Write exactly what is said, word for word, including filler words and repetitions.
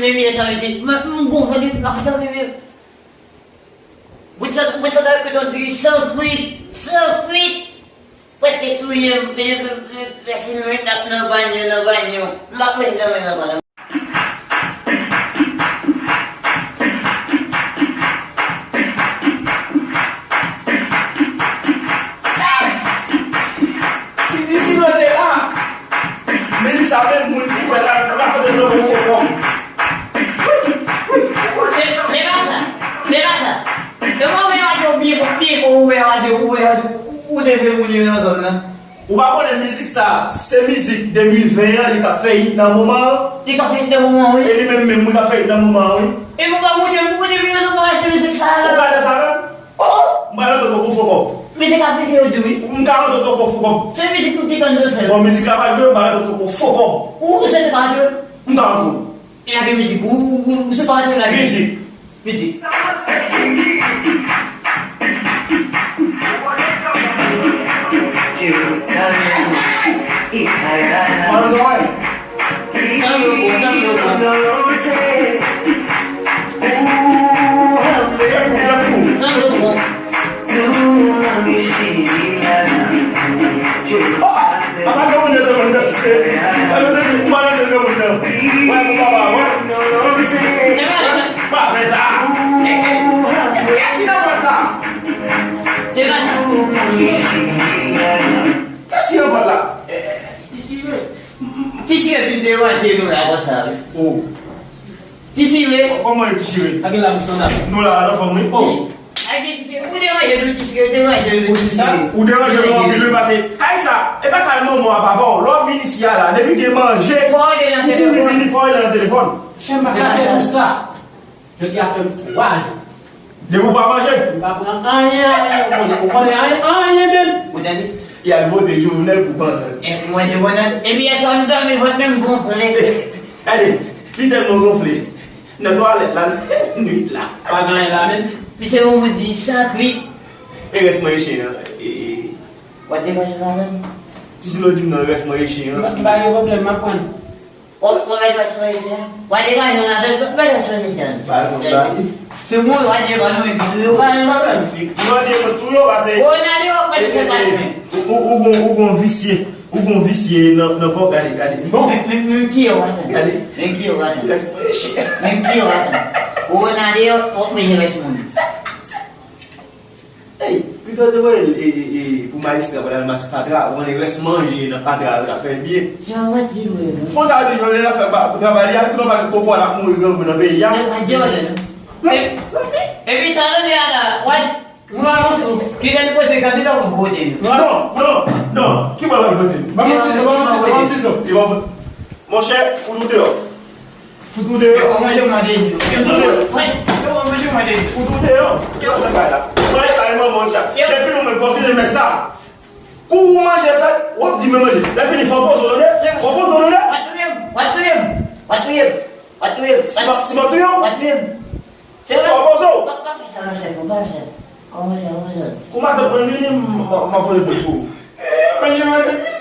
Premye sa, mesye, m, m gonfle depi m ap tann, mesye. Bout sa, bout sa ta kwitan diri san kwit, san kwit. Prèske touye m, mesye, lè si nou t ap nan banyo, nan banyo. M pa prese nan men nan banyo. Si Disi Lo te la, mizik sa menm moun ki fè l la, l ap pote l nan yon fo kòb. Se, se pa sa. Se pa sa. Se pa ouvè radyo byen, byen pou ouvè radyo, ouvè radyo, ou, ou te vle moun yo nan zòn nan. Ou pa konnen mizik sa, se mizik de mil ven an, li k ap fè hit nan moman an? Li k ap fè hit nan moman an, wi. E li menm menm, wi, k ap fè hit nan moman an, wi. E nou pa monte, nou monte, nou pa achte mizik sa la. Ou gade sa menm? Oh, oh. M pral antre w tou pou fo kòb. Mizik ap pete yo di wi. M ka antre w tou pou fo kòb. Se mizik nou te konn yo sèl. Bon, mizik la pa jwe, m pral antre w tou pou fo kòb. Ou, ou se te pa jwe. M ka antre w. E lage mizik. Ou, ou, ou, ou se pa antre lage. Mizik. Mizik. Ann sa wè. San loko, san loko. San loko. Oh, apa gen moun nan nan se. Alò, te di, ou pa nan nan moun nan. Wè, pou papa, wè. Se pa sa. Pa fè sa. Kès ki nan pòt la? Se pa sa. Kès ki nan pòt la? Ti Sire vin deranje nou la konsa, wi. Oh. Ti Sire. Kòman e Ti Sire? Ak la m sann ap. Nou la, nan fòm, wi. Oh. Ak Ti Sire, ou deranje nou, Ti Sire, ou deranje nou, Ti Sire. Ou deranje nou anpil, wi, paske kay sa, e pa kay manman w a papa w. Lè w vin isi a la, depi gen manje, fò w rele nan telefòn. Vini, vini, fò w rele nan telefòn. Chèn pa ka fè nou sa. Jodi a fè m twa jou. Depi w pa manje? M pa pran anyen, anyen, ou konnen. Ou konnen anyen, anyen menm. Ou tande? Y al vote Jovenel pou bannann. Èske w manje bannann? Epi yè swa m dòmi, vant mwen gonfle. Gade, li tèlman gonfle. Nan twalèt la, nwit la. Pa gen anyen la menm. Misye yon moun di san kwit. E rès manje chen an. E, e. W ap degaje la menm? Ti Silo di m nan rès manje chen an. M pa gen pwoblèm, m ap pran. Ou, ou mèt wè sou rezo a? W a degaje w ladan l, w a degaje w ladan l. Ba, ba. Se moun w a degaje w ladan l. Ou pa gen pwoblèm. Ou nan deyo tou yo pase. Ou nan deyo, ou pa di se pa jwenn. Ou, ou, ou gon, ou gon visye. Ou gon visye nan, nan kò, gade, gade. Bon. Men, men, men ki yo w a tann? Gade. Men ki yo w a tann? Lès mwen chen. Men ki yo w a tann? Ou nan deyo, ou bezwen rès moun. Sa, sa. Ey, pito te voye l, e, e, e, pou majistra pou l al mase fatra, ou konnen rès manje nan fatra yo t ap fè l byen. Se yon mèt ki dwe, non? Konsa yo di Jovenel ap fè ba, pou travay li a, tout yon pakèt koko l ap mouri grangou nan peyi a. Se pa Jovenel, non. Non, e, sa fi. Epi sa nou di a la, wè. Nou anonse nou. Ki lè l poze kandida pou vote nou. Non, non, non. Ki bò l ap vote nou? Ban m yon ti dlo, ban m yon ti dlo, ban m yon ti dlo. Li va vote. Monchè, fout ou deyò. Fout ou deyò. Yo, manje mande. Fout ou deyò. Yo, manje mande. Fout ou deyò. Yo, mwen bay la. Mwen bay manman sa. Yo. Lè fini ou menm fò ki remèt sa. Kou ou manje fèt, w ap di mwen manje. Lè fini fò poze w, tande? Fò poze w, tande? W ap touye m. W ap touye m. W ap touye m. W ap touye m. Si m ap, si m ap touye w? W ap touye m. Fò poze w. Pa, pa fè sa, monchè, pa fè sa. Kòman sa, kòman sa? Kou matant mwen vini, m, m, m ap pran l pou ou. Manje mande.